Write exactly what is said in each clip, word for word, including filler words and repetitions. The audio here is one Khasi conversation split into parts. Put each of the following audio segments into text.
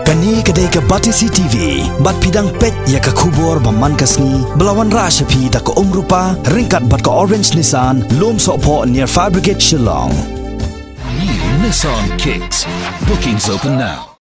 Kane ka dei ka Batesi T V, bad phi dang peit ïa ka khubor ba man ka sngi, ba la wanrah sha phi da ka Umrupa, ryngkat bad ka Orange Nissan, Lumsohphoh near Fire Brigade Shillong. New Nissan Kicks. Bookings open now.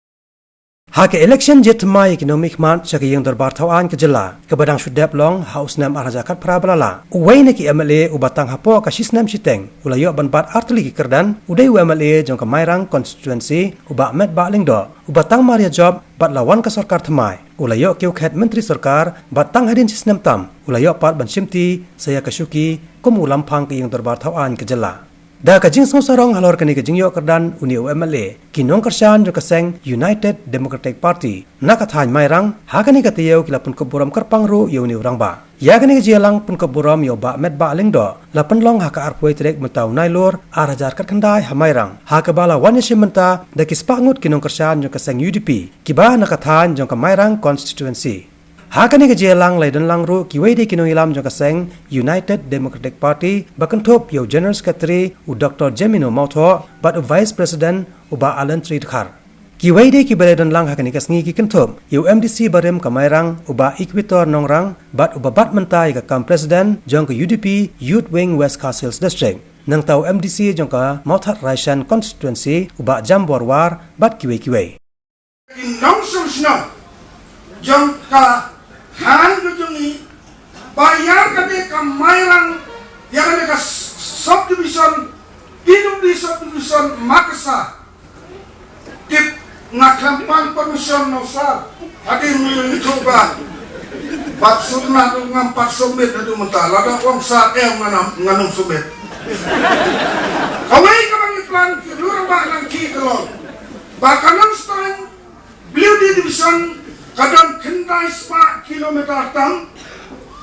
Ha ka election jingthymmai ïa ki nongmihkhmat sha ka ïing dorbar thaw aiñ ka jylla, kaba dang shu dep long ha u snem ar hajar khatphra ba la lah. Uwei na ki M L A uba tang hapoh ka shisnem shiteng u la ïoh ban bat artylli ki kyrdan, u dei u M L A jong ka Mairang constituency, u Bah Metbah Lyngdoh, u Bah Tangmar Ïajob, bad la wan ka sorkar thymmai, u la ïoh kiew khet myntri sorkar, bad tang hadien shisnem tam u la ïoh pat ban shimti sa ïa ka shuki kum u lamphang ka ïing dorbar thaw aiñ ka jylla. Da ka jingsngewsarong halor kane ka jingïoh kyrdan une u M L A, ki nongkyrshan jong ka seng United Democratic Party na ka thaiñ Mairang, ha kane ka taïew ki la pynkup burom kyrpang ruh ïa une u rangbah. Ïa kane ka jingïalang pynkup burom ïa u Bah Metbah Lyngdoh la pynlong ha ka arphew tarik mynta u Nailur ar hajar khatkhyndai ha Mairang, ha kaba la wan ïashim bynta da ki spah ngut ki nongkyrshan jong ka seng U D P, kiba na ka thaiñ jong ka Mairang constituency. Ha kane ka jingïalang la ïadonlang ruh kiwei de ki nongïalam jong ka seng United Democratic Party, ba kynthup ïa u General Secretary u Doktor Jemino Mawthoh, bad u Vice President u Bah Alan Tri Dkhar. Kiwei de kiba la ïadonlang ha kane ka sngi ki kynthup ïa u M D C barim ka Mairang u Bah Equator Nongrang, bad uba bat mynta ïa ka kam President jong ka U D P Youth Wing West Khasi Hills District, nangta u M D C jong ka Mawthadraishan constituency u Bah Jambor War, bad kiwei kiwei. Ki nongshong shnong jong ka thaiñ ka jong ngi, ba ïa kane ka Mairang, ïa kane ka s-, subdivision, P W D subdivision Makasa. Tip nga khlem pan permission na u sir. Hadien ngi ïathuh ba, bad sutna tu ngam pat submit haduh mynta. Lada ong sir em, ngan ym, ngan ym submit. Kawei kaba ngi plan ki riew rangbah nangta ka long ba ka Nongstoiñ P W D division ka don khyndai spah kilometer tam,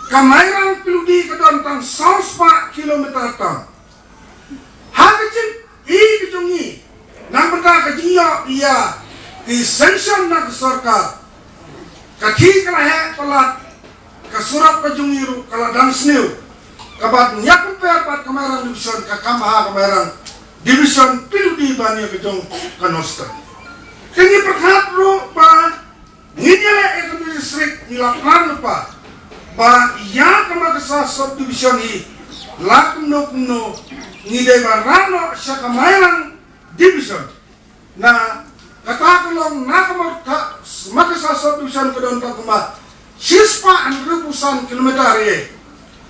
ka Mairang P W D ka don tang saw spah kilometer tam. Ha ka jingïohi ka jong ngi, na ka bynta ka jingïoh ïa ki sanction na ka sorkar, ka thik ka la heh palat, ka surok ka jong ngi ruh ka la dang sniew. Kaba ngi ïa compare bad ka Mairang division, ka kham bha ka Mairang division P W D ban ïa ka jong ka Nongstoiñ. Te ngi pyrkhat ruh ba ngin ïaleh ïa ka district, ngi la plan lypa ba ïa ka Makasa subdivision hi, la kumno kumno ngi dei ban rah noh sha ka Mairang division. Na kata ka long na ka Mawtha-, Makasa subdivision ka don tang kumba shispah hynriewphew san kilometer ïa.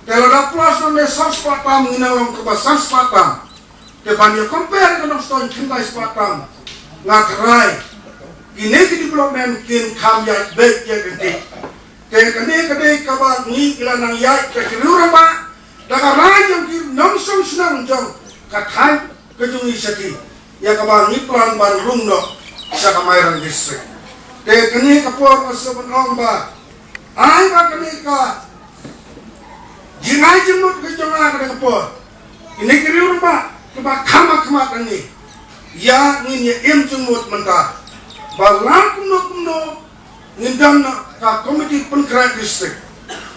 Te lada plus nang ne saw spah tam, ngi nang long kaba san spah tam. Te ban ïa compare ka Nongstoiñ khyndai spah tam, nga tharai kine ki development kin kham ïaid beit ïaid ryntih. Te kane ka dei kaba ngi ki la nang ïaid ka ki riew rangbah da ka rai jong ki nongshong shnong jong ka thaiñ ka jong ngi sha ki, ïa kaba ngi plan ban rung noh sha ka Mairang district. Te kane ka por nga sngewbha ban ong ba ai ba kane ka jingai jingmut ka jong nga ka dei ka por, kine ki riew rangbah kiba kham ha khmat ngi, ïa ngin ïa im jingmut mynta ba la kumno kumno ngin don na ka komiti pynkhreh district.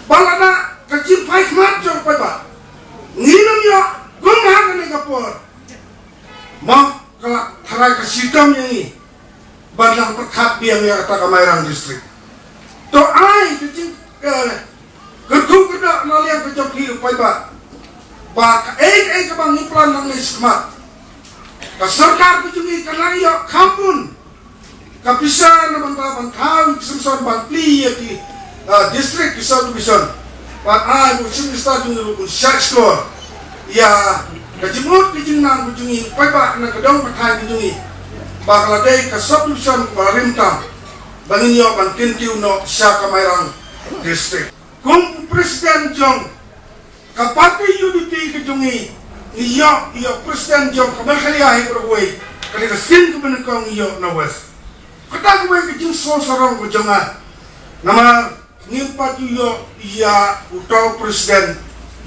Ba lada ka jingphai khmat jong paidbah ngin ym ïoh kum ha kane ka por, ma ka la tharai ka shitom ïa ngi ban nang pyrkhat biang ïa kata ka Mairang district. To ai ka jing, eh, kyrkhu kyrdoh na liang ka jong ki u paidbah ba kaei kaei kaba ngi plan nangne shakhmat, ka sorkar ka jong ngi ka nang ïoh kham bun ka pisa na bynta ban thaw ïa ki seng sor ban plie ïa ki, ah, district, ki subdivision. Ban ai ba u Chief Minister jong ngi ruh un shah shkor ïa ka jingmut ka jingnang ka jong ngi paidbah na ka dong ka thaiñ ka jong ngi, ba ka la dei ka subdivision kaba rim tam ba ngin ïoh ban kyntiew noh sha ka Mairang district. Kum u president jong ka party U D P ka jong ngi, ngi ïoh, ïoh president jong ka Meghalaya hi baroh kawei, ka dei ka sien kaba nyngkong ngi ïoh na West. Kata kawei ka jingsngewsarong ka jong nga. Namar ngim pat ju ïoh ïa uta u president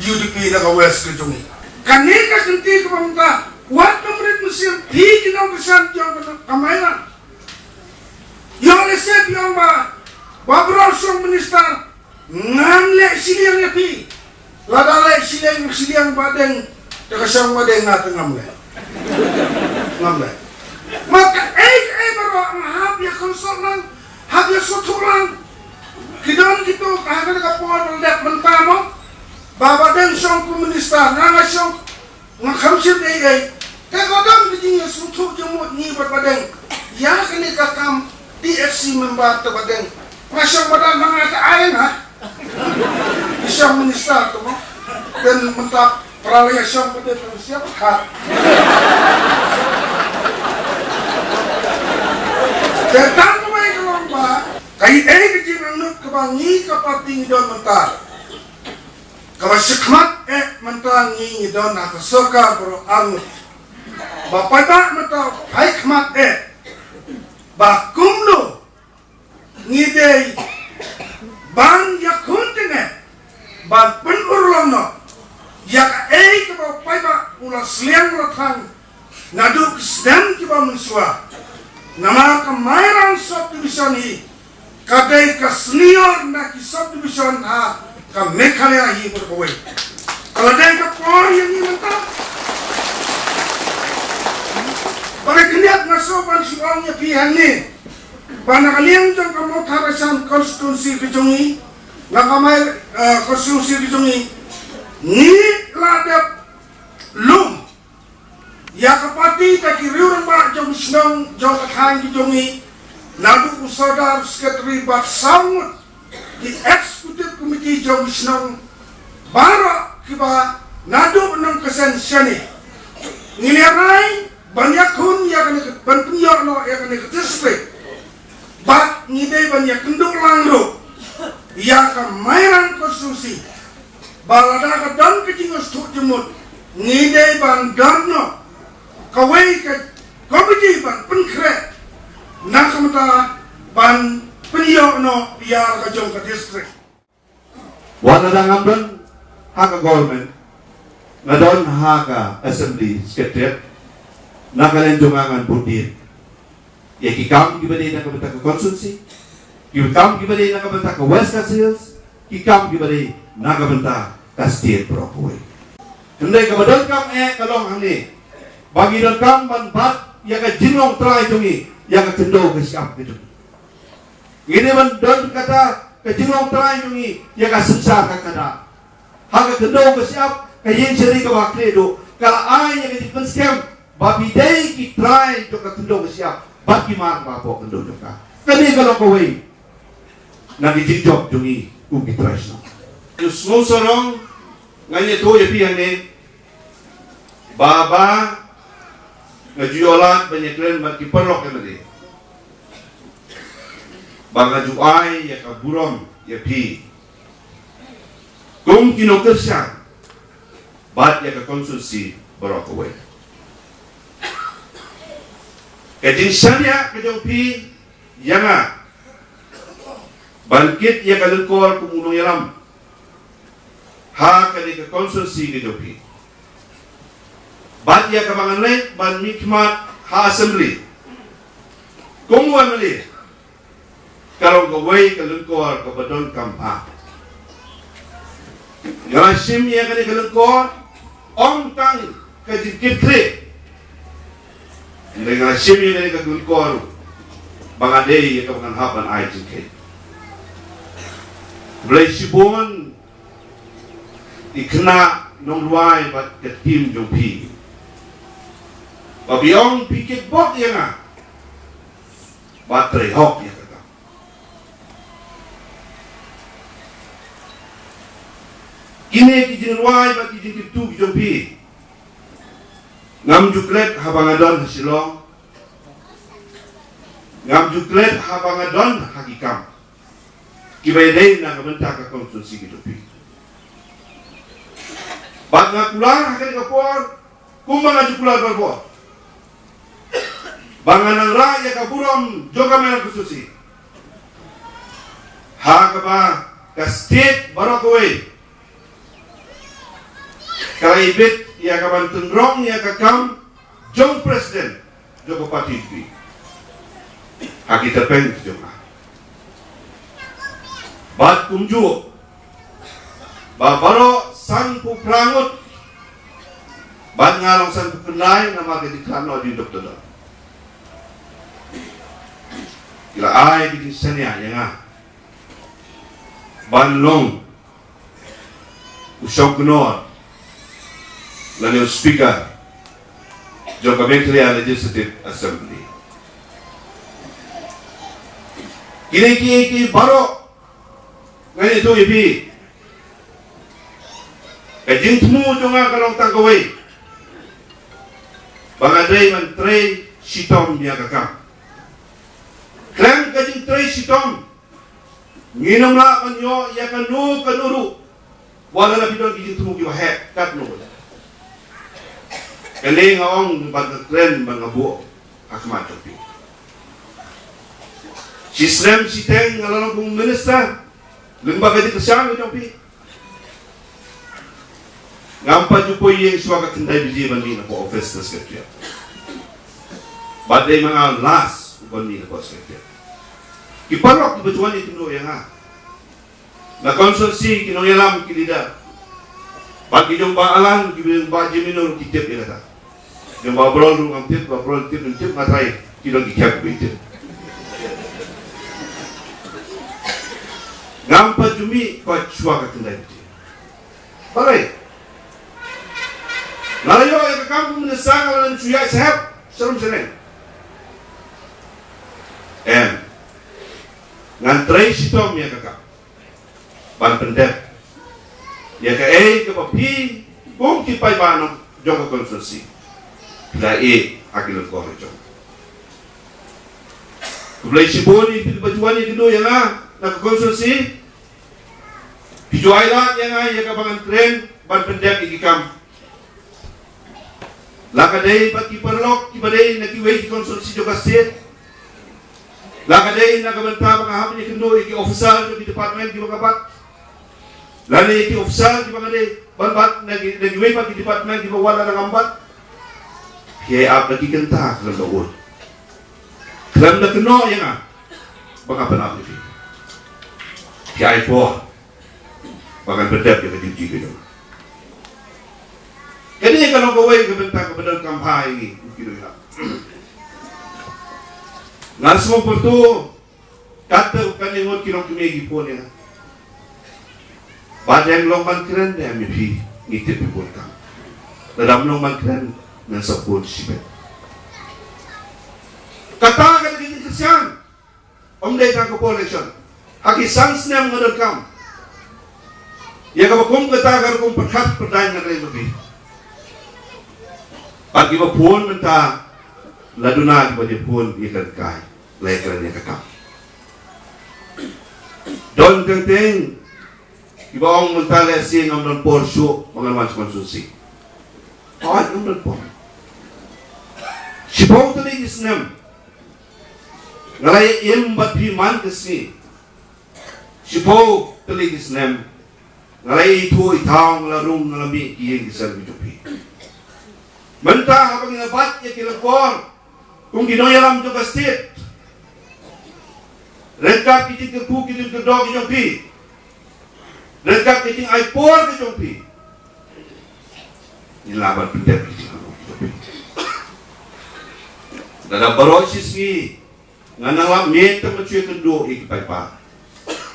U D P na ka West ka jong ngi. Kane ka kynti kaba mynta wat nym rit mynsiem phi ki nongkyrshan jong ka Mairang. Ïoh lehse phi ong ba, ba baroh shong minister, ngam leh shiliang ïa phi. Lada leh shiliang, shiliang ba deng, te ka shong ba deng nga te ngam leh. Ngam leh. Ma kaei kaei baroh Nga hap ïa consult lang, hap ïa sngewthuh lang. Ki don kito ka hap ka por ban leh mynta mo. Ba Bah Deng shong kum minister, nga nga shong, nga kham shim ei ei. Te ka don ka jingïasngewthuh jingmut ngi bad Bah Deng ïa kane ka kam T F C member te Bah Deng. Nga shong ba don ma nga te ai nga. Ki shong minister te mo. Te mynta Pra la ïa shong ka dei pynsiap ha. Te tang kumne ka long ba ka ei ei ka jingangnud kaba ngi ka party ngi don mynta. Kaba shakhmat eh mynta ngi ngi don ha ka sorkar baroh arngut. Ba paidbah mynta phai khmat eh ba kumno ngi dei ban ïakhun jingeh ban pynurlong noh ïa kaei kaba u paidbah u la sliang la thang naduh ki snem kiba mynshuwa. Namar ka Mairang subdivision hi ka dei ka senior na ki subdivision ha ka Meghalaya hi bad kawei. Ka la dei ka por ïa ngi mynta. Ba la khyndiat nga sngewbha ban shu ong ïa phi hangne. Ba na ka liang jong ka Mawthadraishan constituency ka jong ngi, na ka Mai, eh, constituency ka jong ngi, ngi la dep lum ïa ka party da ki riew rangbah jong shnong jong ka thaiñ ka jong ngi, naduh u sordar, secretary bad saw ngut ki executive committee jong shnong baroh kiba naduh nong ka seng shane. Ngi la rai ban ïakhun ïa kane ka, ban pynïoh noh ïa kane ka district. Bad ngi dei ban ïakynduh lang ruh ïa ka Mairang constituency. Ba lada ka don ka jingïasngewthuh jingmut ngi dei ban don noh kawei ka komiti ban pynkhreh na ka bynta ban pynïoh noh ïa ka jong ka district. Wat lada ngam don ha ka government, nga don ha ka assembly secretariat, na ka liang jong nga ngan bud dien ïa ki kam kiba dei na ka bynta ka constituency, ki kam kiba dei na ka bynta ka West Khasi Hills, ki kam kiba dei na ka bynta ka state baroh kawei. Hynrei kaba donkam eh ka long hangne ba ngi donkam ban bat ïa ka jinglong trai jong ngi ïa ka khyndew ka shyiap ka jong ngi. Ngi dei ban don kata ka jinglong trai jong ngi ïa ka synshar ka khadar. Ha ka khyndew ka shyiap, ka ïing shari kaba khlieh duh ka la ai ïa ka jingpynskhem ba phi dei ki trai jong ka khyndew ka shyiap bad ki mar ba hapoh khyndew jong ka. Kane ka long kawei na ki jingjop jong ngi kum ki trai shnong. Ïa sngewsarong, nga ïathuh ïa phi hangne ba, ba nga ju ïoh lad ban ïakren bad ki paralok ïa lade ba nga ju ai ïa ka burom ïa phi kum ki nongkyrshan bad ïa ka constituency baroh kawei. Ka jingshaniah ka jong phi ïa nga ban kit ïa ka lyngkor kum u nongïalam ha kane ka constituency ka jong phi, bad ïa kaba ngan leit ban mihkhmat ha assembly kum u M L A, ka long kawei ka lyngkor kaba donkam bha. Nga la shim ïa kane ka lyngkor ym tang ka jingkitkhlieh, hynrei nga la shim ïa kane ka lyngkor ba nga dei ïa kaba ngan hap ban ai jingkit. Khublei shibun ïa ki khynnah nongrwai bad ka team jong phi ba phi ong phi kit bok ïa nga ba trei hok ïa kata. Kine ki jingrwai bad ki jingkitkhlieh jong phi ngam ju klet haba nga don ha Shillong, ngam ju klet haba nga don ha ki kam kiba ïadei na ka bynta ka constituency ka jong phi. Bad nga kular ha kane ka por kumba nga ju kular barabor ba ngan nang rah ïa ka burom jong ka Mairang constituency ha kaba ka state baroh kawei ka la ibit ïa ka ban pynrong ïa ka kam jong president jong ka party jong phi ha ki tyrpeng ki jong nga. Bad kumjuh ba baroh sanphew phra ngut bad nga long sanphew khyndai namar ka jingkhlad noh jong i Doctor Dor. Ki la ai ki jingshaniah ïa nga ban long u shongknor lane u speaker jong ka Meghalaya Legislative Assembly. Kine ki, ki baroh ngan ïathuh ïa phi. Ka jingthmu jong nga ka long tang kawei, ba nga dei ban trei shitom ïa ka kam. Khlem ka jingtrei shitom, ngin ym lah ban ïoh ïa kano kano ruh. Wat la phi don ki jingthmu kiba heh katno. Kane nga ong bad nga kren bad nga buh ha khmat jong phi. Shi snem shiteng nga la long kum u minister lyngba ka jingkyrshan ka jong phi. Ngam pat ju poi ïeng shuwa ka khyndai baje ban mih na ka office ka secretariat. Bad dei ma nga u last uban mih na ka secretariat. Ki paralok kiba ju wan ïakynduh ïa nga na constituency, ki nongïalam, ki leader, bad ki jong Bah Alan, ki jong Bah Jemino ki tip ïa kata. Jong Bah Brol ruh ngam tip, Bah Brol tip, ngam tip, nga trai ki don ki khep ki tip. Ngam pat ju mih pat shuwa ka khyndai baje. Balei? Nga la ïoh ïa ka kam kum u minister, nga la nym shu ïaid sahep sharum shaneng? Em. Ngan trei shitom ïa ka kam ban pyndep ïa kaei kaba phi kum ki paidbah jong ka constituency phi la ïeh ha ki lyngkor jong. Khublei shibun ïa phi kiba ju wan ïakynduh ïa nga na ka constituency. Phi ju ailad ïa nga ïa kaba ngan kren ban pyndep ïa ki kam. La ka dei bad ki paralok kiba dei na kiwei ki constituency jong ka state, la ka dei na ka bynta ba nga hap ban ïakynduh ïa ki officer jong ki department kiba nga bat, lane ïa ki officer kiba nga dei ban bat na ki, na kiwei pat ki department kiba wat lada ngam bat. Phi ai ap da ki kynta khlem da ud, khlem da kynnoh ïa nga ba nga pynap ïa phi. Phi ai por ba ngan pyndep ïa ka duty ka jong nga. Kane ka long kawei ka bynta kaba donkam bha ïa ngi, ki nongïalam. Nga sngewpyrto katta kane ngut ki longkmie ki phone ïa nga. Ba dang long ban kren de em ïa phi, ngi tip phi bun kam. Lada ym long ban kren ngan sa phone shibit. Kata ka dei ka jingkyrshan. Ym dei tang ka por election. Ha ki san snem nga donkam ïa kaba kum kata ka rukom pyrkhat pyrdaiñ na ka liang jong phi. Bad kiba phone mynta la duna kiba ïa phone ïa ka kai, la ïa kren ïa ka kam. Don teng teng kiba ong mynta lehse ngam don por shuh ba ngan wan sha constituency. Hooid, ngam don por. Shiphew tylli ki snem nga la ïa im bad phi man ka sngi. Shiphew tylli ki snem nga la ïa ithuh ithaw, nga la rung, nga la mih ki ïing ki sem ki jong phi. Mynta haba ngi la bat ïa ki lyngkor kum ki nongïalam jong ka state, ryngkat ki jingkyrkhu ki jingkyrdoh ki jong phi, ryngkat ki jingai por ki jong phi, ngi lah ban pyndep ki jingkyrkhu ki jong phi. Lada baroh shi sngi ngan nang lap miet tang ban shu ïakynduh ïa ki paidbah,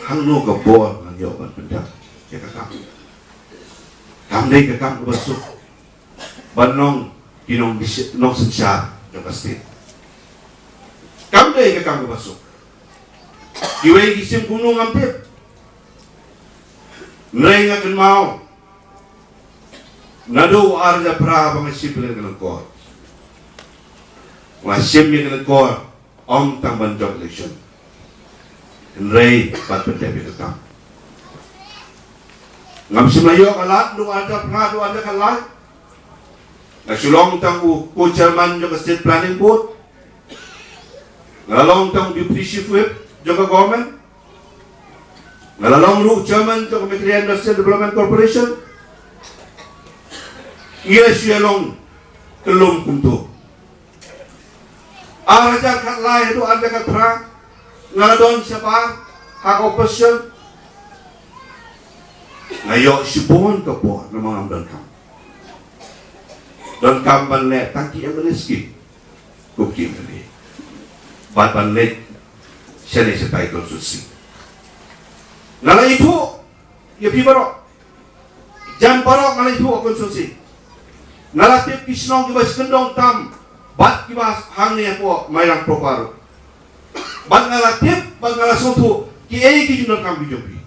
hangno ka bor ngan ïoh ban pyndep ïa ka kam? Kam dei ka kam kaba suk ban long ki nong, nongsynshar jong ka state. Kam dei ka kam kaba suk. Kiwei ki shim kumno ngam tip. Hynrei nga kynmaw naduh u ar hajar phra ba nga shim ïa ka lyngkor, nga shim ïa ka lyngkor ym tang ban jop election, hynrei ban pyndep ïa ka kam. Ngam shym la ïoh ka lad naduh u ar hajar phra haduh u ar hajar khatlai. Nga shu long tang u co-chairman jong ka State Planning Board. Nga la long tang u Deputy Chief Whip jong ka government. Nga la long ruh chairman jong ka Meghalaya Industrial Development Corporation. Ngi la shu ïa long kyllum kumto. Ar hajar khatlai haduh ar hajar khatphra nga la don shabar ha ka opposition. Nga ïoh shibun ka por namar ngam don kam. Don kam ban leh tang ki M L A scheme. Kum ki M L A. Bad ban leh shane shatai constituency. Nga la ïathuh ïa phi baroh. Jan baroh nga la ïathuh ha constituency. Nga la tip ki shnong kiba shi kyndong tam bad kiba hangne hapoh Mairang proper. Bad nga la tip bad nga la sngewthuh kiei ki jingdonkam ki jong phi.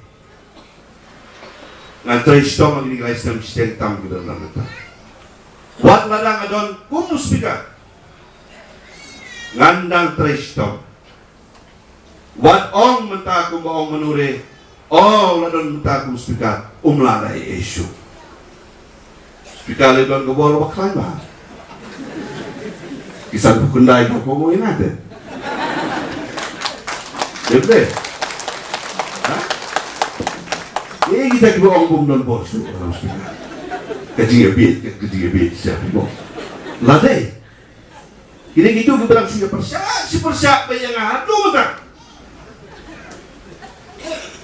Ngan trei shitom ha kine ki lai snem shiteng tam kiba donkam mynta. Wat lada nga don kum u speaker, ngan dang trei shitom. Wat ong mynta kumba ong mano re, oh, la don mynta kum speaker, um lah da ei ei shuh. Speaker lei don ka bor ba khlaiñ bha. Ki san phew khyndai ka komo ïa nga te. Dep de. Ha? Ei kita kiba ong bym don bor shuh, ka jingïabit, ka jingïabit sha ki bor. La dei. Kine kitu kiba dang shu ïa pyrshah, shu pyrshah ba ïa nga haduh mynta.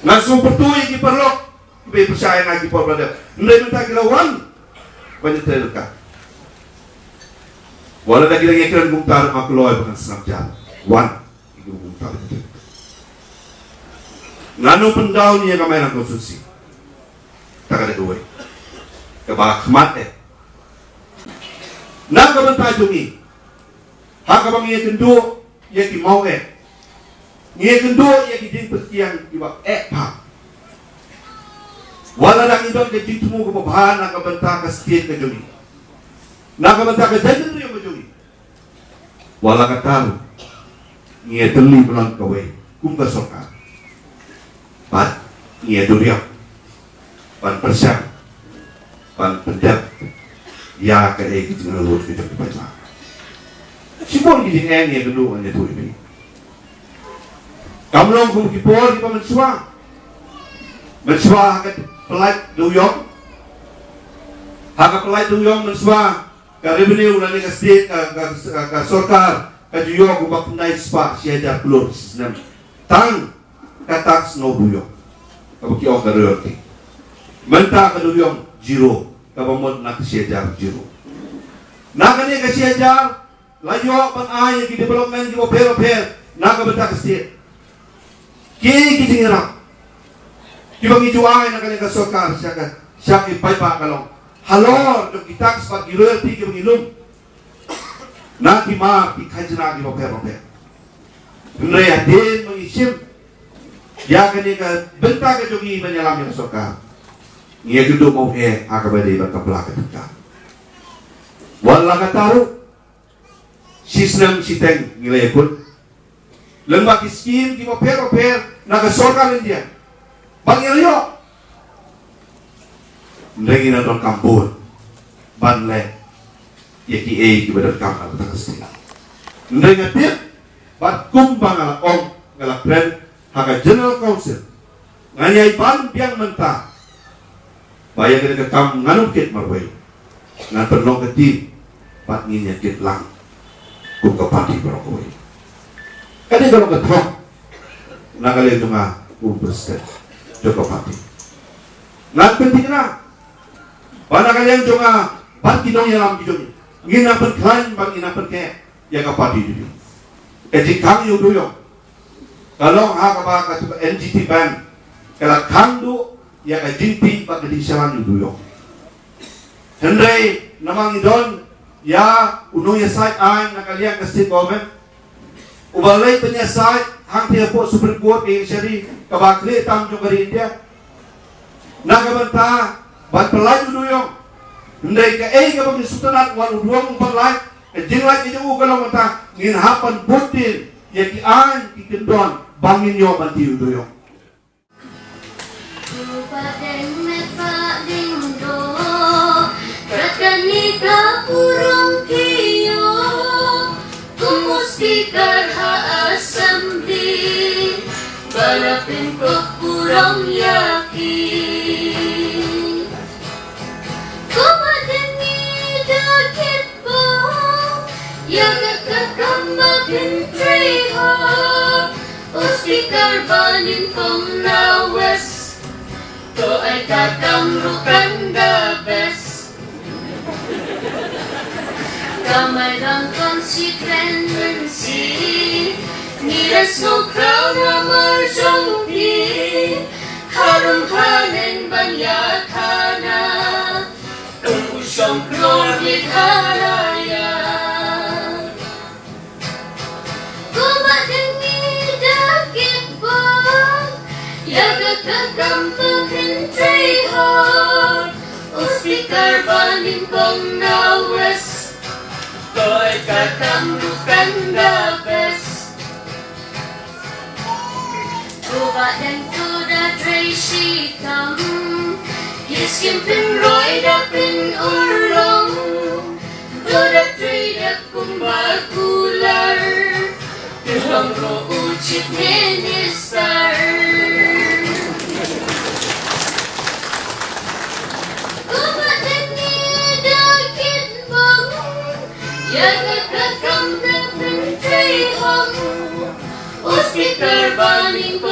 Nga shu pyrtuh ïa ki paralok kiba ïa pyrshah ïa nga ki por ba la dep. Hynrei mynta ki la wan ban ïatrei ryngkat. Wat la da ki dang ïakren kumta ruh nga kloi ba ngan sngap jan. Wan. Ki dang kumta ba ïatrei ryngkat. Ngan ym pyndown ïa ka Mairang constituency. Ta ka dei kawei kaba khmat eh. Na ka bynta jong ngi, ha kaba ngi ïakynduh ïa ki maweh, ngi ïakynduh ïa ki jingpynthiang kiba eh bha. Wat la dang ngi don ka jingthmu kaba bha na ka bynta ka state ka jong ngi, na ka bynta ka jaitbynriew ka jong ngi. Wat la katta ruh, ngi ïatylli ban long kawei kum ka sorkar. Bad ngi ïaduriap ban pyrshang ban pyndep ïa kaei ka jingangnud ka jong ki paidbah. Shibun ki jingeh ngi ïakynduh, ngan ïathuh ïa phi. Kam long kum ki por kiba mynshuwa. Mynshuwa ha ka pyllait dewïong, ha ka pyllait dewïong mynshuwa, ka revenue lane ka state, ka, ka, ka, ka sorkar ka ju ïoh kumba khyndai spah shi hajar klur shi snem. Tang ka tax na u dewïong, kaba ki ong ka royalty. Mynta ka dewïong zero, kaba mut na ka shi hajar zero. Na kane ka shi hajar la ïoh ban ai ïa ki development kiba pher ba pher na ka bynta ka state. Ki, ki jingïarap kiba ngi ju ai na kane ka sorkar sha ka, sha ki paidbah ka long halor jong ki tax bad ki royalty kiba ngi lum na ki mar ki khajna kiba pher ba pher. Hynrei hadien ba ngi shim ïa kane ka bynta ka jong ngi ban ïalam ïa ka sorkar, ngi ïakynduh maweh ha kaba dei ban kam pla ka tyngka. Wat la katta ruh, shi snem shiteng ngi la ïakut lyngba ki skim kiba pher ba pher na ka sorkar India ba ngi la ïoh. Hynrei ngi nang donkam bun ban leh ïa kiei kiba donkam ha kata ka state. Hynrei nga tip bad kumba nga la ong, nga la kren ha ka General Council, ngan ïai ban biang mynta ba ïa kane ka kam ngan ym kit marwei. Ngan pynlong ka team bad ngin ïa kit lang kum ka party baroh kawei. Kane ka long ka thong na ka liang jong nga kum president jong ka party. Ngan pynthikna ba na ka liang jong nga bad ki nongïalam ki jong ngi, ngin nang pynkhlaiñ bad ngin nang pynkeh ïa ka party jong ngi. Ka jingkhang ïa u dewïong ka long ha kaba katu ka N G T ban ka la khang duh ïa ka jingtih bad ka jingshalan ïa u dewïong. Hynrei namar ngi don ïa u nongïasaid aiñ na ka liang ka state government uba leit pynïasaid hangtei hapoh Supreme Court, ka judiciary kaba khlieh tam jong ka ri India, na ka bynta ban pynlait u dewïong. Hynrei kaei kaba ngi sngewtynnat, wat u dewïong u pynlait, ka jinglait ka jong u ka long mynta ngin hap ban bud dien ïa ki aiñ ki kyndon ba ngin ïoh ban tih u dewïong. Ko ba dang met ba ding do, kat kane ka burom phi ïoh kum u speaker ha assembly, ba la pynkop burom ïa ki. Ko ba dang i da kit bok ïa ka, ka kam ba phin trei ha. O speaker ba nyngkong na West, to ai ka kam ruh kan da best. Ka Mairang constituency, ngi la sngewkhraw na Ïa khana u shongkhlor Meghalaya. Ko ba dang i da kit bok ïa ka ka kam ka pyntrei hok. U speaker ba nyngkong na West, ko ai ka kam ruh kan da best. Ko ba dang to da trei shi kam, ki skim pynroi da pynurlong. To da trei da kumba kular, pynlong ruh u chief minister. Ko ba dang i da kit bok ïa ka ka kam ka pyntrei hok. U speaker ba nyngkong